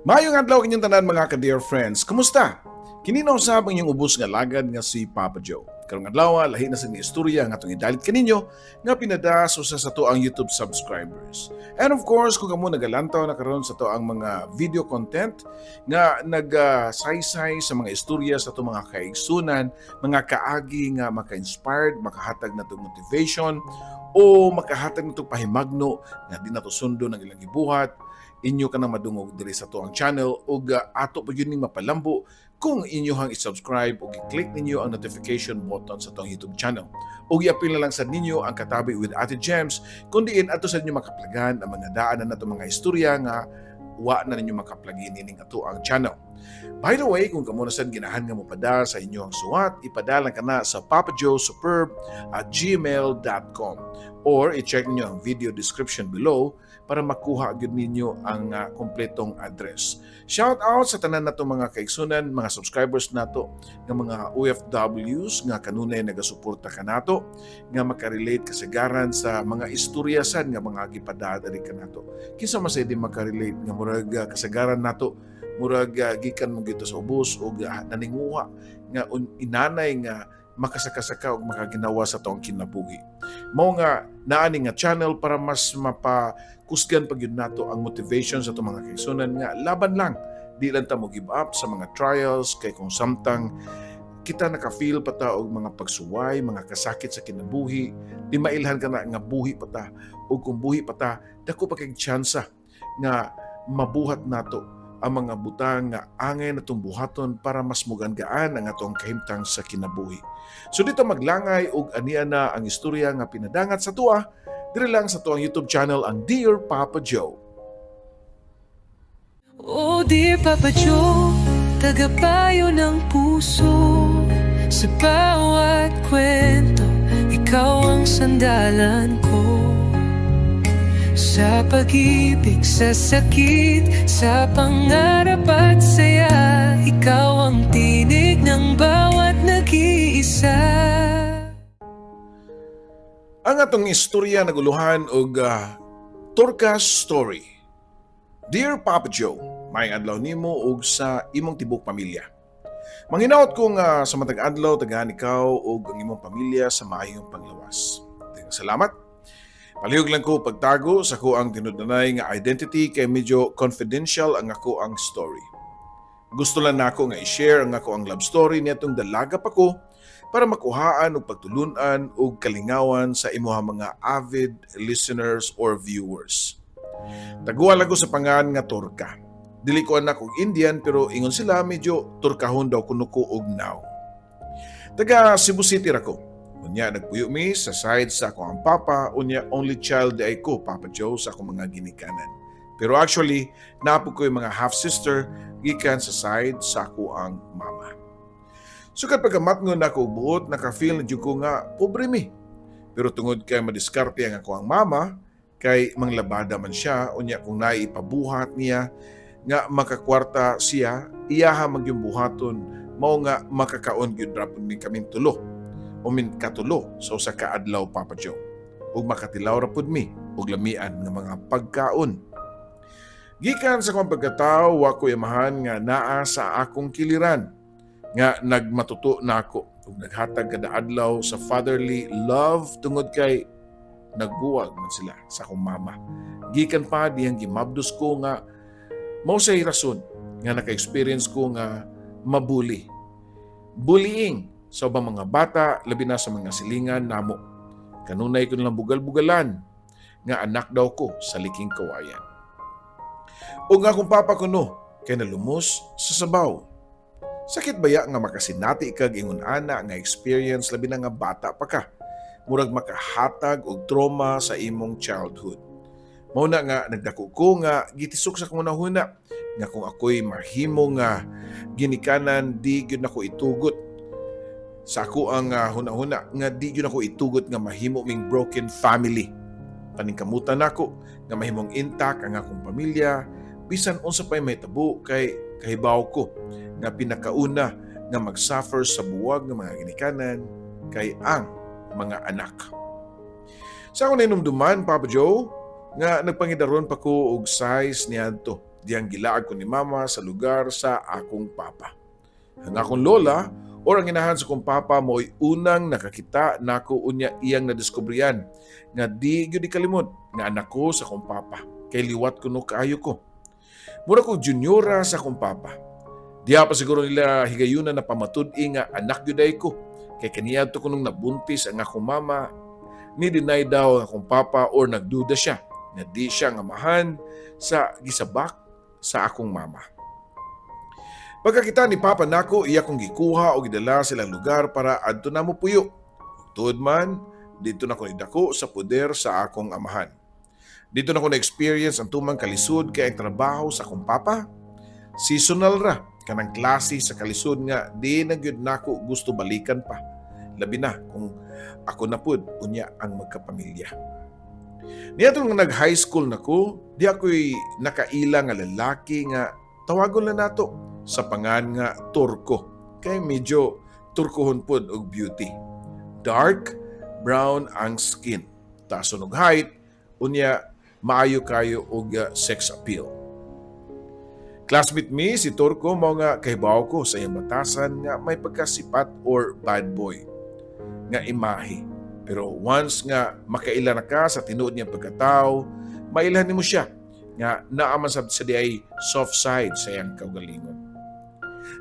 Maayong adlaw inyong tanan, mga ka-dear friends. Kumusta? Kini na usab ang inyong ubos nga lagad nga si Papa Joe. Karong adlaw, lahi na sa ni istorya nga atong idalit kaninyo nga pinada sa usa sa atoang YouTube subscribers. And of course, kung kamo nagalantaw na karon sa atoang mga video content nga nagsaysay sa mga istorya sa atong mga kaigsunan, mga kaagi nga maka-inspired, makahatag natong motivation o makahatag natong pahimagno nga di nato sundon ang ilang gibuhat, inyo ka nang madungog diri sa atoang channel ug ato pa gyud ning mapalambo kung inyohang i-subscribe ug i-click ninyo ang notification button sa atoang YouTube channel. Ug iapil na lang sa ninyo ang Katabi with Ate Gems kung diin ato sa inyo makaplagan ang mga daan na nato mga istorya nga wa na ninyo makaplagin ining atoang channel. By the way, kung kamo na sad ginahan nga mopada sa inyong suwat, ipadala ka na sa papajoesuperb@gmail.com or i-check niyo ang video description below para makuha gyud ninyo ang kompletong address. Shout out sa tanan nato mga kaigsunan, mga subscribers nato nga mga OFWs nga kanunay nagasuporta kanato, nga makarelate kasagaran sa mga istorya sad nga mga gipada diri kanato. Kinsa man say di makarelate nga murag kasagaran nato murag gikan mo gito sa ubos o naninguha nga inanay nga makasakasaka og makaginawa sa atong kinabuhi. Mao nga naani nga channel para mas mapakusgan pa gyud nato ang motivation sa atong mga kaigsunan nga laban lang, di lang ta mo give up sa mga trials, kay kung samtang kita naka-feel pa ta og mga pagsuway, mga kasakit sa kinabuhi, di mailhan ka na nga buhi pa ta. Ug kung buhi pa ta, dako pa kay tsansa nga mabuhat nato ang mga butang nga angay natong buhaton para mas mugaan-gaan ang atong kahimtang sa kinabuhi. So dito maglangay og ania na ang istorya nga pinadangat sa atoa diri lang sa atoang YouTube channel, ang Dear Papa Joe. Oh dear Papa Joe, tagapayo ng puso. Sa bawat kwento, ikaw ang sandalan ko. Sa pag-ibig, sa sakit, sa pangarap at saya, ikaw ang tinig ng bawat nag-iisa. Ang atong istorya naguluhan og Turka's Story. Dear Papa Joe, maayong adlaw nimo ug sa imong tibok pamilya. Manghinaot ko nga sa matag adlaw tagaan ikaw ug ang imong pamilya sa maayong panglawas. Daghang salamat. Palihog lang ko pagtago sa akoang tinud-anay nga identity kay medyo confidential ang akoang story. Gusto lang nako nga i-share ang akoang love story niadtong dalaga pa ko para makuhaan og pagtulunan og kalingawan sa imuha mga avid listeners or viewers. Taguan lang ko sa pangan nga Turka. Dili ko anak og Indian, pero ingon sila medyo Turkahon daw kuno ko og now. Taga Cebu City ra ko. Unya nagpuyo mi sa side sa akong papa, unya only child ay ko, Papa Joe, sa akong mga ginikanan. Pero actually, naa pod ko'y mga half sister gikan sa side sa akoang mama. Sukad pagkamatngon nako og buot, naka-feel na jud ko nga pobre mi. Pero tungod kay madiskarte ang akoang mama, kay manglabada man siya, unya kung naipabuhat niya nga makakwarta siya, iyaha man gyung buhaton, mao nga makakaon gyud ra pud mi kaming tulo o min katulo sa usa ka adlaw, Papa Joe. Ug makatilaw ra pud mi og lamian nga mga pagkaon. Gikan sa akong pagkatawo, wa ko amahan nga naa sa akong kiliran nga nagmatuto nako ug naghatag kada adlaw sa fatherly love tungod kay nagbuwag man sila sa akong mama. Gikan pa dihang gimabdos ko nga mao say rason nga naka-experience ko nga mabully. Bullying sa ubang mga bata, labi na sa mga silingan namo. Kanunay ko nilang bugal-bugalan nga anak daw ko sa liking kawayan. Ug nga akong papa kuno kay nalumos sa sabaw. Sakit baya nga makasinati kag ingon ana nga experience, labi na nga bata pa ka? Murag makahatag og trauma sa imong childhood. Mao na nga nagdako ko nga gitisok sa akong hunahuna nga kung ako'y mahimo nga ginikanan, di gyud nako itugot sa ako ang hunahuna nga di gyud ako itugot nga mahimo ming broken family. Paningkamutan nako nga mahimong intact ang akong pamilya bisan unsa pay mahitabo, kay kahibaw ko nga pinakauna nga magsuffer sa buwag ng mga ginikanan kay ang mga anak. Sa akong nainumduman, Papa Joe, nga nagpangidaron pa ko og size niadto. Diyang gilaag ko ni mama sa lugar sa akong papa. Ang akong lola or ang inahan sa akong papa mo'y unang nakakita nako, unya iyang nadiskubriyan nga di gyud ikalimot nga anak ko sa akong papa kay liwat kuno kaayo ko. Mura ko juniora sa akong papa. Diha pa siguro nila higayuna na pamatud-i nga anak gyud ay ko kay kaniadto kunong nabuntis ang akong mama, ni deny daw ang akong papa or nagduda siya na di siya nga amahan sa gisabak sa akong mama. Pagkakita ni papa nako, iya kong gikuha o gidala silang lugar para adto na mo puyo. Tuod man, dito na ko nidako sa poder sa akong amahan. Dito na ko na-experience ang tumang kalisod kay ang trabaho sa akong papa. Seasonal ra, kanang klase sa kalisod nga di na gyud nako gusto balikan pa. Labi na kung ako na pud unya ang magkapamilya. Niadto nga nag-high school na ko, di ako'y nakaila nga lalaki nga tawagon na nato sa pangan nga Turko. Kay medyo Turkohon pod og beauty. Dark brown ang skin. Taas og height, unya maayo kayo og sex appeal. Classmate mi si Turko, mao nga kahibaw ko sa iyang batasan nga may pagkasipat or bad boy nga imahe. Pero once nga makaila na ka sa tinuod niyang pagkatao, mailhan nimo siya nga naa man sa diay soft side sa iyang kaugalingon.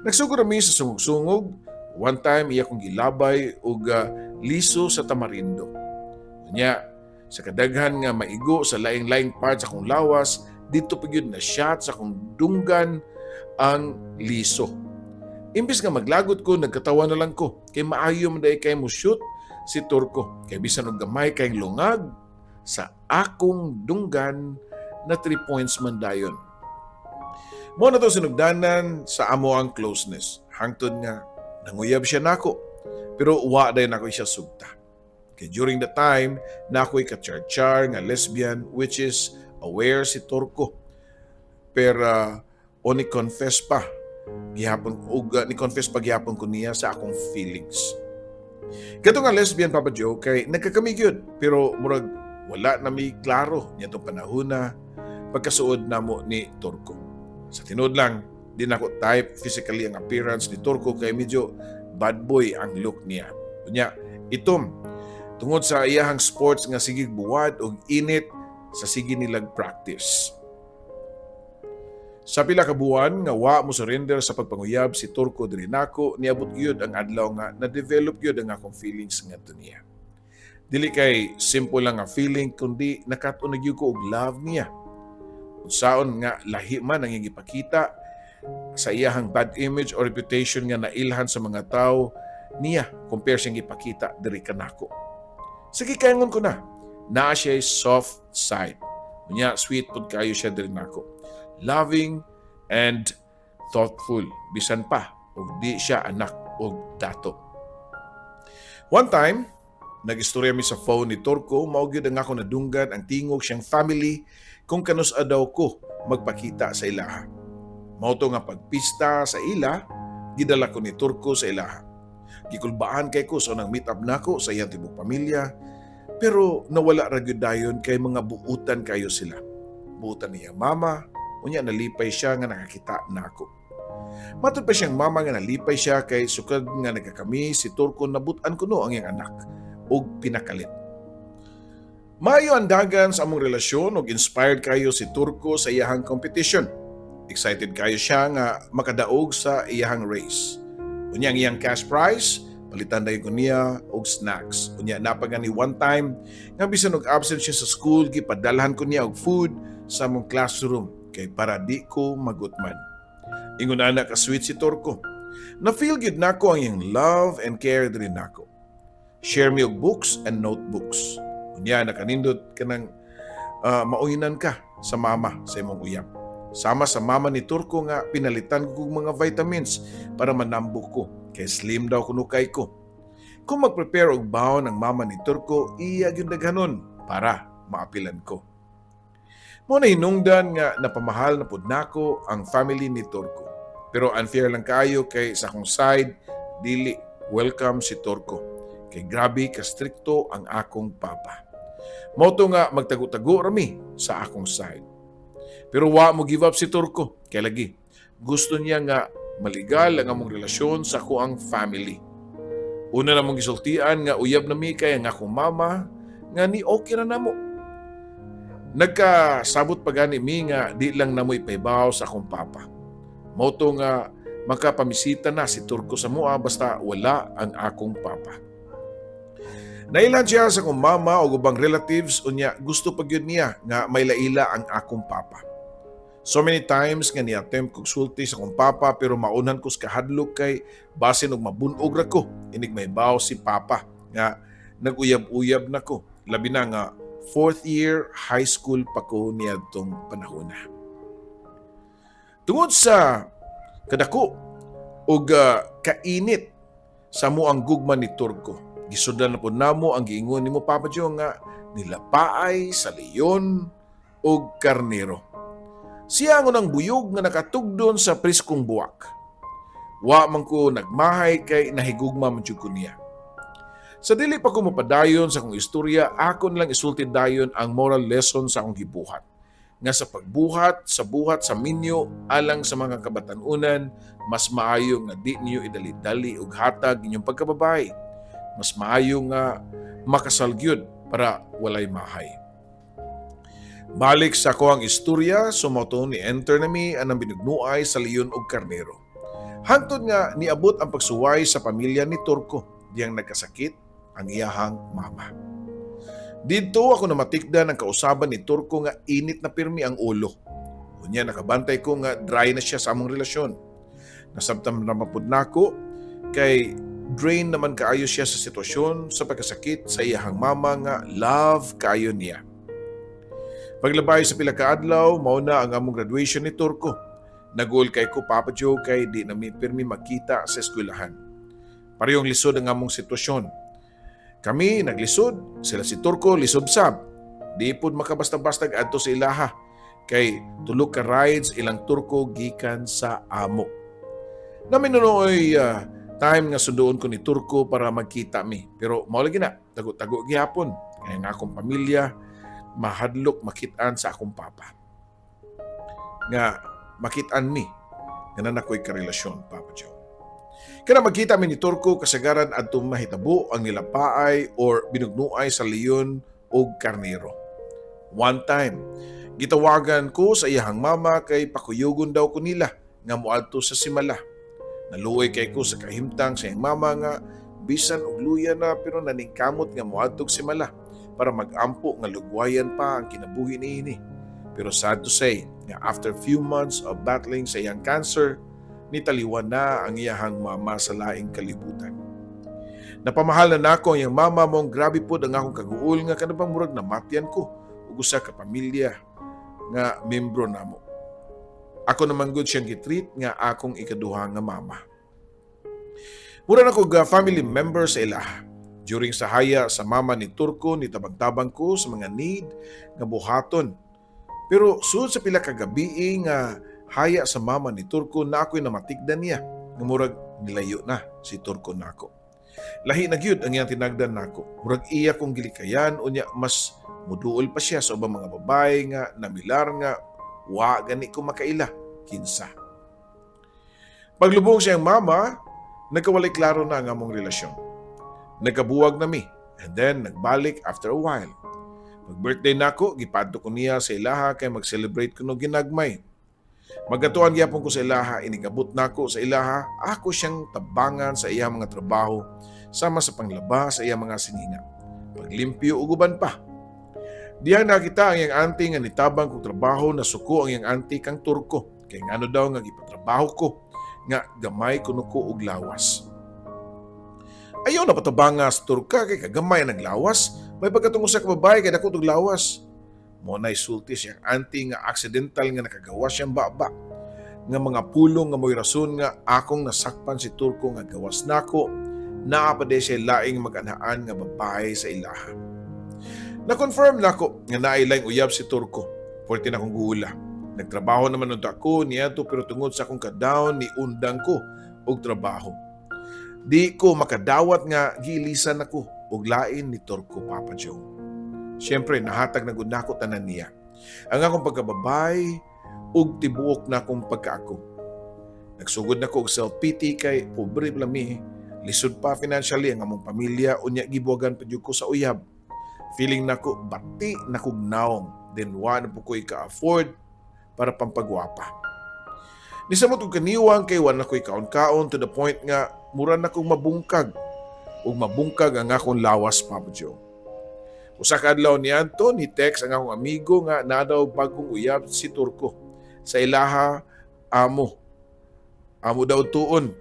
Nagsugod mi sa sungog-sungog. One time iya kong gilabay og liso sa tamarindo. Nya, sa kadaghan nga maigo sa laing-laing part sa akong lawas, dito pa gyud na shot sa akong dunggan ang liso. Imbis nga maglagot ko, nagkatawa na lang ko. Kay maayo man diay kay mo shoot si Turko. Kay bisan og gamay kay lungag sa akong dunggan na 3 points man dayon. Mo na to sinugdanan sa amo ang closeness. Hangtod nga nanguyab siya nako. Pero wa dayon nako siya sugta. Kay during the time na ako'y ka-char-char nga lesbian, which is aware si Turko. Pero o ni confess pa gihapon og ni confess pa gihapon ko niya sa akong feelings. Kato nga lesbian, Papa Joe, kay nagkakami gyud pero murag wala na mi klaro niya panahon na pagkasuod namo ni Turko. Sa tinuod lang, di nako type physically ang appearance ni Turko kay medyo bad boy ang look niya. Unya, itom tungod sa iyahang sports nga sigig buwad og init sa sige nilag practice. Sa pila ka buwan nga wa mo surrender sa pagpanguyab si Turko diri nako, niabot gyud ang adlaw nga na-develop gyud ang akong feelings ngadto niya. Dili kay simple lang nga feeling kundi nakat-on na gyud ko og love niya. Unsaon nga lahi man ang iyang gipakita sa iyahang bad image or reputation nga nailhan sa mga tao niya compare siyang gipakita diri kanako. Sige, kaingon ko na. Naa siya soft side. Unya sweet pud kayo siya diri nako. Loving and thoughtful bisan pa og di siya anak og dato. One time, nag-istorya mi sa phone ni Turko, mao gyud ang ako nadunggan ang tingog siyang family kung kanus-a daw ko magpakita sa ilaha. Mao to nga pagpista sa ila, gidala ko ni Turko sa ilaha. Gikulbaan kay ko sa unang meet up nako sa iyang tibok pamilya, pero nawala ra gyud dayon kay mga buutan kayo sila. Buutan niya mama, unya nalipay siya nga nakakita nako. Matod pa siyang mama nga nalipay siya kay sukad nga nagkakami si Turko, nabutan kuno ang iyang anak og pinakalit. Maayo ang dagan sa among relasyon ug inspired kayo si Turko sa iyahang competition. Excited kayo siya nga makadaog sa iyahang race. Unya ang iyang cash prize, palitan dayon ko niya og snacks. Unya napagani one time nga bisan og absent siya sa school, gipadalhan ko niya og food sa among classroom kay para di ko magutman. Ingon ana ka sweet si Turko. Na-feel gyud nako ang iyang love and care diri nako. Share mi og books and notebooks. Unya nakanindot kanang mauyinan ka sa mama sa imong uyab. Sama sa mama ni Turko nga pinalitan ko og mga vitamins para manambok ko kay slim daw kuno kay ko. Kung mag-prepare og baon ang mama ni Turko, iya gyud daghanon para maapilan ko. Mo na hinungdan nga napamahal na pud nako ang family ni Turko. Pero unfair lang kayo kay sa akong side, dili welcome si Turko. Kay grabe ka strikto ang akong papa. Mao to nga magtago-tago rami sa akong side. Pero wa mo give up si Turko. Kay lagi, gusto niya nga maligal ang among relasyon sa akoang family. Una namong gisultian nga uyab na mi kay ang akong mama nga ni okay ra namo. Nagkasabot pa gani mi nga di lang namo ipahibaw sa akong papa. Mao to nga makapamisita na si Turko sa mua basta wala ang akong papa. Nailan siya sa akong mama o ubang relatives, unya gusto pa gyud niya nga may laila ang akong papa. So many times nga ni-attempt kog sulti sa akong papa, pero maunhan ko sa kahadlok kay basin og mabunog ra ko inig mahibaw si papa nga nag-uyab-uyab na ko, labi na nga fourth year high school pa ko niadtong panahona. Tungod sa kadako ug kainit sa mo ang gugma ni Turko, gisudan na po namo ang giingon nimo, Papa Joe, nga nilapaay sa leon ug karnero. Siya ang unang buyog nga nakatugdon sa preskong buwak. Wa man ko nagmahay kay nahigugma man jud ko niya. Sa dili pa ko mapadayon sa akong istorya, ako lang isulti dayon ang moral lesson sa akong gibuhat. Nga sa pagbuhat, sa buhat sa minyo alang sa mga kabatanunan, mas maayo nga di niyo idali-dali og hatag inyong pagkababae. Mas maayo nga makasal gyud para walay mahay. Balik sa akoang istorya, so mao to ni enter na mi anang binugnuay sa leon og karnero. Hangtod nga niabot ang pagsuway sa pamilya ni Turko, diyang nagkasakit ang iyahang mama. Didto ako namatikdan ang kausaban ni Turko nga init na pirmi ang ulo. Unya nakabantay ko nga dry na siya sa among relasyon. Nasabtan na mapud nako kay drain naman kaayo siya sa sitwasyon sa pagkasakit sa iyahang mama nga love kaayo niya. Paglabay sa pila ka adlaw, mao na ang among graduation ni Turko. Naguol kay ko, Papa Joe, kay di na mi pirmi makita sa eskwelahan. Parehong lisod ang among sitwasyon. Kami naglisod, sila si Turko lisod sab. Di pod makabasta-basta adto sa ilaha kay tulo ka rides ilang Turko gikan sa amo. Namin nooy time nga sunduon ko ni Turko para magkita mi. Pero mao lagi na, tago-tago gihapon. Kaya nga akong pamilya mahadlok makitaan sa akong papa. Nga makitaan mi nga naa ko'y karelasyon, Papa Joe. Kana magkita mi ni Turko, kasagaran adto mahitabo ang nilapaay or binugnuay sa leon og karnero. One time, gitawagan ko sa iyahang mama kay pakuyugon daw ko nila nga moadto sa Simala. Naluoy kay ko sa kahimtang sa iyang mama nga bisan og luya na pero naningkamot nga moadtog Simala para magampo nga lugwayan pa ang kinabuhi niini. Pero sad to say nga after few months of battling sa iyang cancer, nitaliwan na ang iyahang mama sa laing kalibutan. Napamahal na nako ang iyang mama, mong grabe pod ang akong kaguol nga kanabang murag namatyan ko ug usa ka pamilya nga membro namo. Ako naman gud siyang gitreat nga akong ikaduha nga mama. Mura na ko ga family member sa ilaha. During sa haya sa mama ni Turko, nitabang-tabang ko sa mga need nga buhaton. Pero sud sa pila ka gabi nga haya sa mama ni Turko na ako'y namatikdan niya nga murag nilayo na si Turko nako. Lahi na gyud ang iyang tinagdan nako. Murag iya kong gilikayan, unya mas muduol pa siya sa ubang mga babae nga namilar nga wa gani ko makaila kinsa. Paglubong siyang mama, nagkawalay klaro na ang among relasyon. Nagkabuwag na mi and then nagbalik after a while. Pag birthday nako, gipadto ko niya sa ilaha kay mag-celebrate kuno ginagmay. Magatuan gyapon ko sa ilaha, inigabot nako sa ilaha, ako siyang tabangan sa iyang mga trabaho, sama sa panglaba sa iyang mga sininga, paglimpyo ug uban pa. Diyang nakita ang iyang auntie nga nitabang kog trabaho, nasuko ang iyang auntie kang Turko. Kay ngano daw nga gipatrabaho ko nga gamay kuno ko og lawas. Ayaw na patabanga sa Turka kay kagamay ang lawas, may pagkatungod sa kababae kay dako og lawas. Mo na sulti siyang auntie nga accidental nga nakagawa siyang baba. Nga mga pulong nga mo'y rason nga akong nasakpan si Turko nga gawas nako, naa pa siya laing mag-anhaan nga babae sa ilaha. Na-confirm nako nga naay laing uyab si Turko. Forte na akong guula. Nagtrabaho naman unta ako niadto, pero tungod sa akong ka-down ni undang ko og trabaho. Di ko makadawat nga giilisan ako og lain ni Turko, Papa Joe. Siyempre, nahatag na gud nako tanan niya. Ang akong pagkababay, ug tibuok na akong pagkaako. Nagsugod na ko og self-pity kay pobre lang mi, lisod pa financially ang among pamilya, unya gibuwagan pa jud ko sa uyab. Feeling nako bati na kog nawong, then wa na po ko'y ka-afford para pampagwapa. Nisamot og kaniwang kay wa na ko'y kaon-kaon to the point nga mura na kong mabungkag ug mabungkag ang akong lawas, Papa Joe. Usa ka adlaw niadto, ni text ang akong amigo nga naa daw bagong uyab si Turko sa ilaha amo. Amo daw tuon.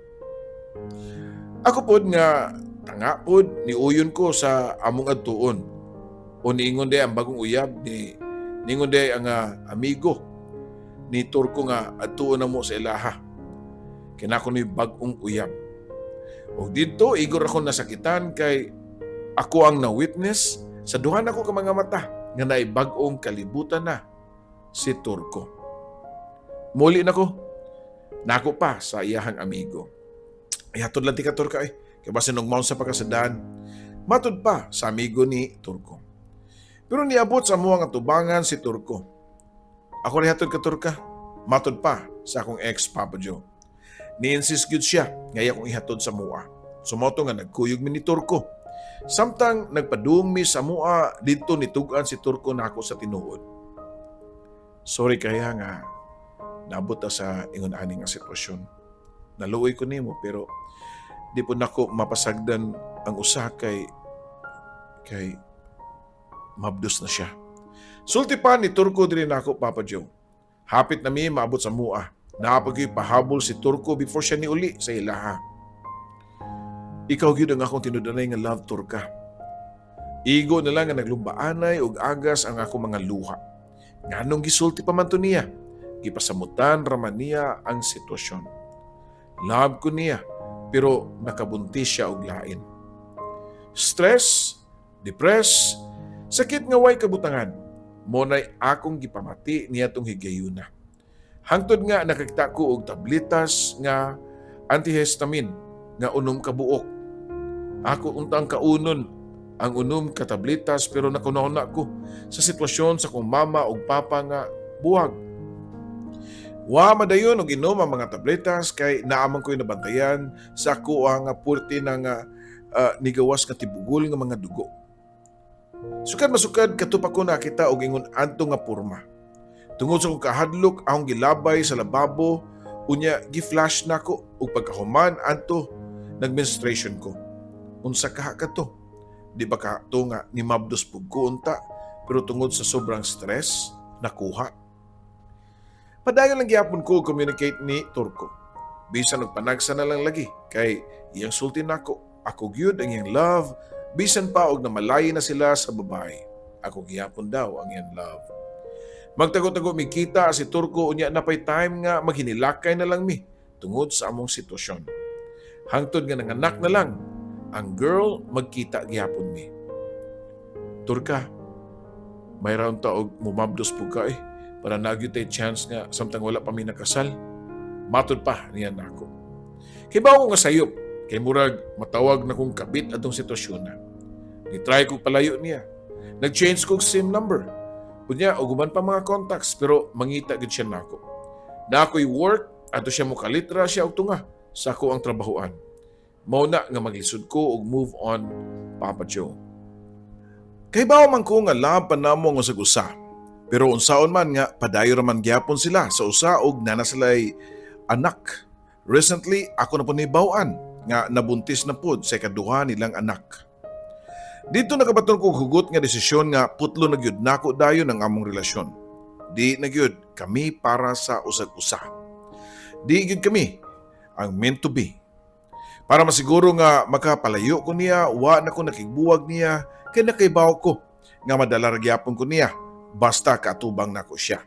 Ako pod nga tanga pod, niuyon ko sa among adtuon. O niingon day ang bagong uyab ni, niingon day ang amigo ni Turko nga adtuon na mo sa ilaha. Kinako ni bagong uyab. O didto igor ako nasakitan kay ako ang na-witness sa duha nako ka mga mata nga naay bag-ong kalibutan na si Turko. Muli nako. Nako pa sa iyahang amigo. "Ihatod lang tika, Turka, eh. Kay basin og mount sa pagkasadaan." Matud pa sa amigo ni Turko. Pero niabot sa amuang atubangan si Turko. "Ako rin hatod ka, Turka." Matud pa sa akong ex, Papa Joe. Ni-insist gyud siya nga iya akong ihatod sa mua. So mao to nga nagkuyog mi ni Turko. Samtang nagpadung mi sa mua, didto nitug-an si Turko nako sa tinuod. "Sorry kaya nga naabot ta sa ingon ani nga sitwasyon. Naluoy ko nimo, pero di po nako mapasagdan ang usa kay mabdos na siya." Sulti pa ni Turko diri nako, Papa Joe. Hapit na mi maabot sa mua. Naa pa gyoy pahabol si Turko before siya niuli sa ilaha. "Ikaw gyud ang akong tinud-anay nga love, Turka." Igo na lang nga naglumbaanay og agas ang akong mga luha. Nganong gisulti pa man to niya? Gipasamutan raman niya ang sitwasyon. Love ko niya, pero nakabuntis siya og lain. Stress, depress, sakit nga way kabutangan. Mao nay akong gipamati niya tong higayuna. Hangtod nga nakakita ko og tabletas nga antihistamine nga 6 ka buok. Ako untang kaunon ang 6 ka tabletas, pero nakuna ko sa sitwasyon sa kong mama ug papa nga buwag. Wa madayon og inom ang mga tabletas kay naa man ko'y nabantayan sa ako ang puerte na nga nigawas nga tibugol nga mga dugo. Sukad masukad kato pa ko nakita og ingon adto nga porma. Tungod sa akong kahadlok, akong gilabay sa lababo, unya gi-flash nako ug pagkahuman adto nag-menstruation ko. Unsa kaha kato? Di ba ka to nga nimabdos pug ko unta, pero tungod sa sobrang stress nakuha. Padayon lang gyapon ko communicate ni Turko. Bisan og panagsa na lang lagi kay iyang sulti nako, ako gyud ang iyang love bisan pa og namalayi na sila sa babae. Ako gihapon daw ang iyang love. Magtago-tago mi kita si Turko, unya napay time nga maghinilakay na lang mi tungod sa among sitwasyon. Hangtod nga nanganak na lang ang girl, magkita gihapon mi. "Turka, may round ta og mumabdos po ka eh para nagyud tay chance nga samtang wala pa mi nakasal." Matod pa niya nako. Kay ko nga sayop, kay murag matawag na kong kabit atong sitwasyon na. Ni-try ko palayo niya. Nag-change kog SIM number. Unya, og uban pa mga contacts, pero mangita gid siya nako. Na ako'y work, ato siya mo kalitra siya og tunga sa ako ang trabahoan. Mao na nga maglisod ko og move on, Papa Joe. Kay bawo man ko nga love pa namo ang usag usa. Pero unsaon man nga padayon ra man gyapon sila sa usa og naa na sila'y anak. Recently, ako na po nibaw-an nga nabuntis na pod sa ikaduha nilang anak. Didto nakabaton ko og hugot nga desisyon nga putlo na gyud nako dayon ang among relasyon. Di na gyud kami para sa usag usa. Di gyud kami ang meant to be. Para masiguro nga makapalayo ko niya, wa na ko nakigbuwag niya kay nakaibaw ko nga madala ra gyapon ko niya basta kaatubang nako siya.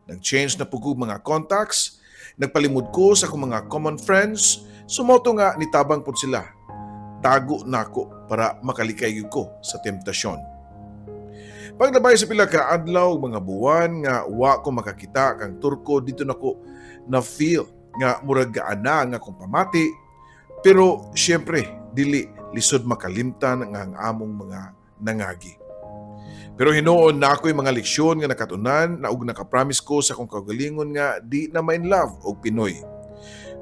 Nag-change na po ko mga contacts, nagpalimod ko sa akong mga common friends, so mao to nga nitabang pod sila. Tago nako para makalikay gyud ko sa temptasyon. Paglabay sa pila ka adlaw ug mga buwan nga wa ko makakita kang Turko, didto nako na feel nga murag gaana nga akong pamati, pero syempre dili lisod makalimtan nga ang among mga nangagi. Pero hinuon na ako'y mga leksyon nga nakatunan na og nakapromise ko sa akong kaugalingon nga di na ma-in love og Pinoy.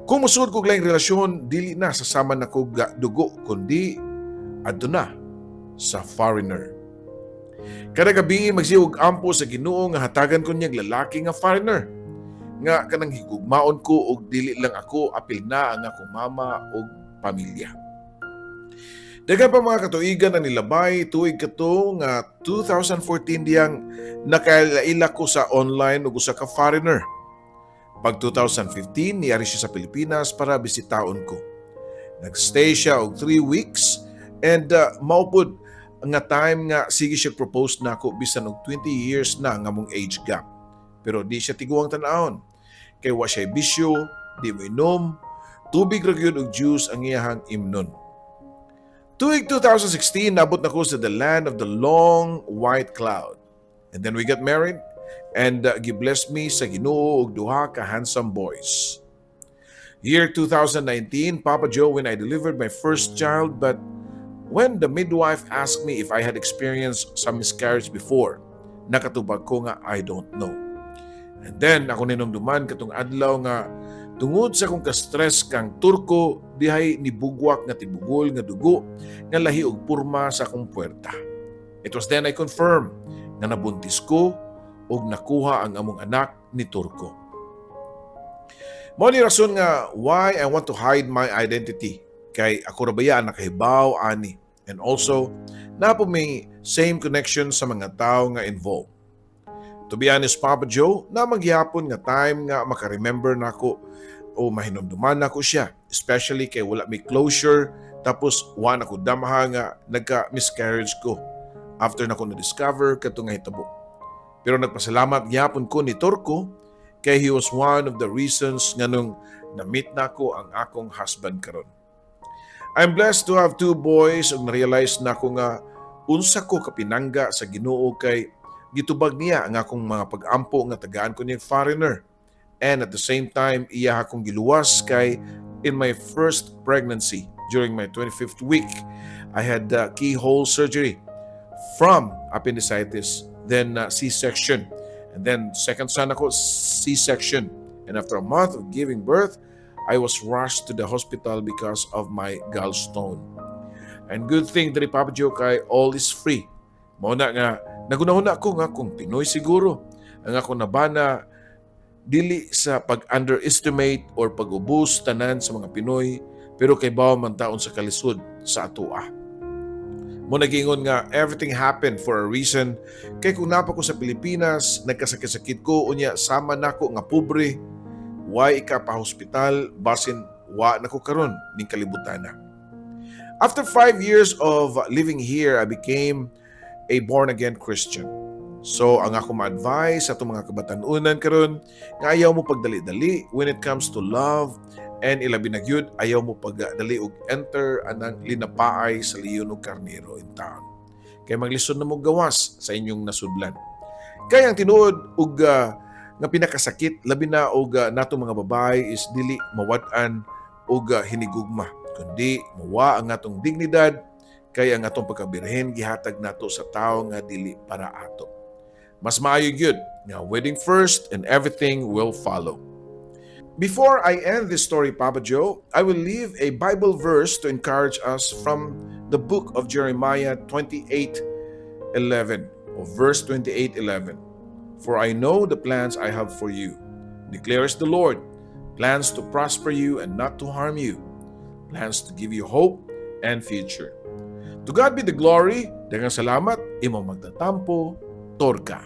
Kung musud kog laing relasyon, dili na sa sama na ko dugo, kundi adto na sa foreigner. Kada gabi magsiga kog ampo sa Ginoo nga hatagan ko niyang lalaki nga foreigner nga kanang higugmaon ko og dili lang ako, apil na ang akong mama og pamilya. Daghan pa mga katuigan na nilabay. Tuig kato nga 2014 diyang nakaila ko sa online og usa ka foreigner. Pag 2015, niari siya sa Pilipinas para bisitaon ko. Nagstay siya og 3 weeks and mao pud nga time nga sige siya propose nako bisan og 20 years na nga mong age gap. Pero di siya tiguang tan-awon. Kay wa siya bisyo, di mo inom, tubig ra gyud og juice ang iyahang imnon. Tuig 2016, nabot na ko sa the land of the long white cloud. And then we got married and gibless me sa Ginoo og duha ka handsome boys. Year 2019, Papa Joe, when I delivered my first child, but when the midwife asked me if I had experienced some miscarriage before, nakatubag ko nga I don't know. And then ako ninumduman katong adlaw nga tungod sa akong ka-stress kang Turko, dihay nibugwak nga tibugol nga dugo nga lahi og porma sa akong puwerta. It was then I confirmed nga nabuntis ko ug nakuha ang among anak ni Turko. Mao ni rason nga why I want to hide my identity, kay ako ra baya ang nakahibaw ani, and also naa po may same connection sa mga tao nga involved. To be honest, Papa Joe, naa man gihapon nga time nga maka-remember nako o mahinumduman nako siya, especially kay wala may closure, tapos wa na ko damha nga nagka-miscarriage ko after nako na-discover katong nga hitabo. Pero nagpasalamat gyapon ko ni Turko kay he was one of the reasons nganong na-meet nako ang akong husband karon. I'm blessed to have two boys ug na-realize nako nga unsa ko kapinangga sa Ginoo kay gitubag niya ang akong mga pag-ampo nga tagaan ko niyang foreigner. And at the same time, iya akong giluwas kay in my first pregnancy during my 25th week, I had keyhole surgery from appendicitis, then C-section. And then second son ako, C-section. And after a month of giving birth, I was rushed to the hospital because of my gallstone. And good thing diri, Papa Joe, kay all is free. Mao na nga nagunahuna ko nga kung Pinoy siguro ang ako nabana, dili sa pag-underestimate or pag-ubos tanan sa mga Pinoy, pero kay bawa man taon sa kalisod sa atoa. Mao nagingon nga everything happened for a reason, kay kung naa pa ko sa Pilipinas, nagkasakit-sakit ko unya sama nako nga pobre, way ka pa hospital, basin wa na ko karon ning kalibutan na. After 5 years of living here, I became a born again Christian. So ang ako ma-advise sa atong mga kabatanunan karon nga ayaw mo pagdali-dali when it comes to love, and ilabi na gyud ayaw mo pagdali og enter anang linapaay sa leon ug karnero in town. Kay maglisod na mo gawas sa inyong nasudlan. Kay ang tinuod og nga pinakasakit labi na og natong mga babae is dili mawad-an og hinigugma kundi mawa ang atong dignidad, kay ang atong pagkabirhen gihatag nato sa tawo nga dili para ato. Mas maayo gyud nga wedding first and everything will follow. Before I end this story, Papa Joe, I will leave a Bible verse to encourage us from the book of Jeremiah 28:11 or verse 28:11. "For I know the plans I have for you, declares the Lord, plans to prosper you and not to harm you, plans to give you hope and future." To God be the glory. Daghang salamat, imong magtatampo, Torka.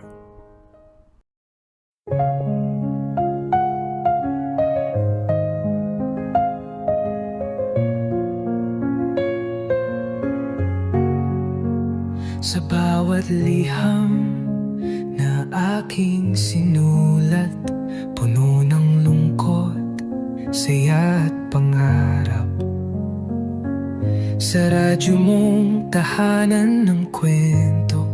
Sa bawat liham na aking sinulat, puno ng lungkot, saya at pangarap. Sa radyo mong tahanan ng kwento,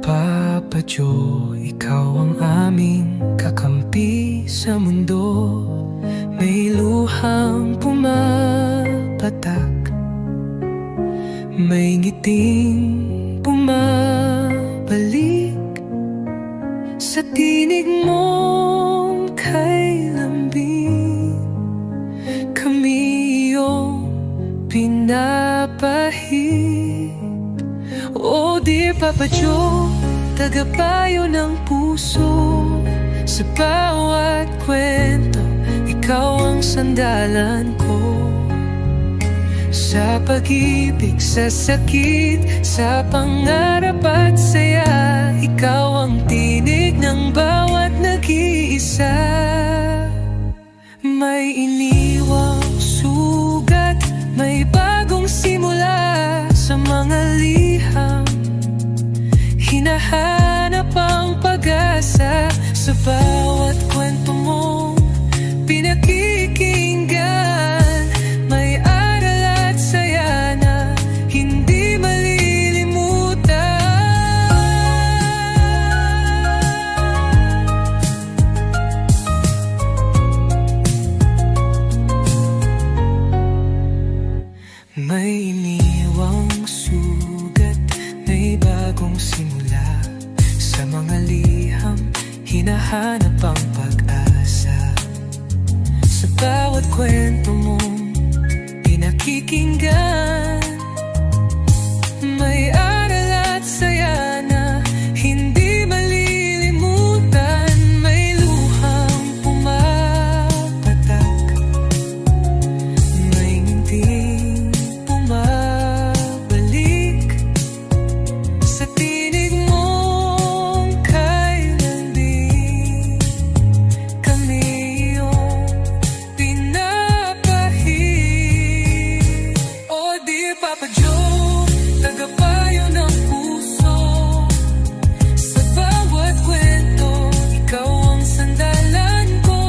Papa Joe, ikaw ang aming kakampi sa mundo. May luhang pumapatak, may ngiting pumapatak. Bumabalik sa tinig mong kay lambing. Kami iyong pinapahid. Oh dear Papa Joe, tagapayo ng puso. Sa bawat kwento, ikaw ang sandalan ko. Sa pag-ibig, sa sakit, sa pangarap at saya, ikaw ang tinig ng bawat nag-iisa. May iniwang sugat, may bagong simula. Sa mga liham, hinahanap ang pag-asa. Sa bawat kwento mong pinakikinggan, may aral at saya na hindi malilimutan. May iniwang sugat, may bagong simula. Sa mga liham, hinahanap ang pag-asa. Sa bawat kwento mong pinakikinggan, may aral at saya na hindi malilimutan. May luhang pumapatak, may ngiting bumabalik. Sa tinig mong kay lambing, kami iyong pinapahid. Oh dear Papa Joe, tagapayo ng puso. Sa bawat kwento, ikaw ang sandalan ko.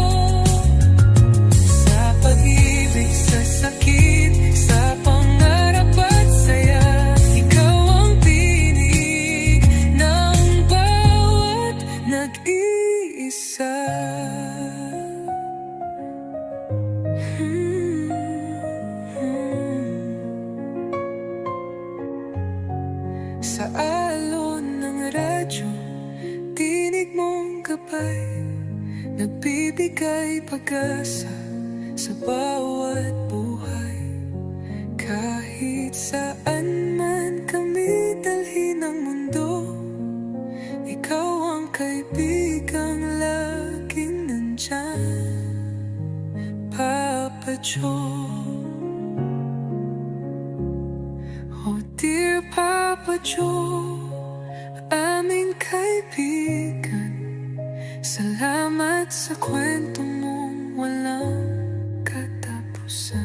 Sa pag-ibig, sa sakit, sa pangarap at saya, ikaw ang tinig ng bawat nag-iisa. Sa alon ng radyo, tinig mong gabay, nagbibigay pag-asa sa bawat buhay. Kahit saan man kami dalhin ng mundo, ikaw ang kaibigang laging nandyan, Papa Joe. Oh dear Papa Joe, aming kaibigan, salamat sa kwento mong walang katapusan.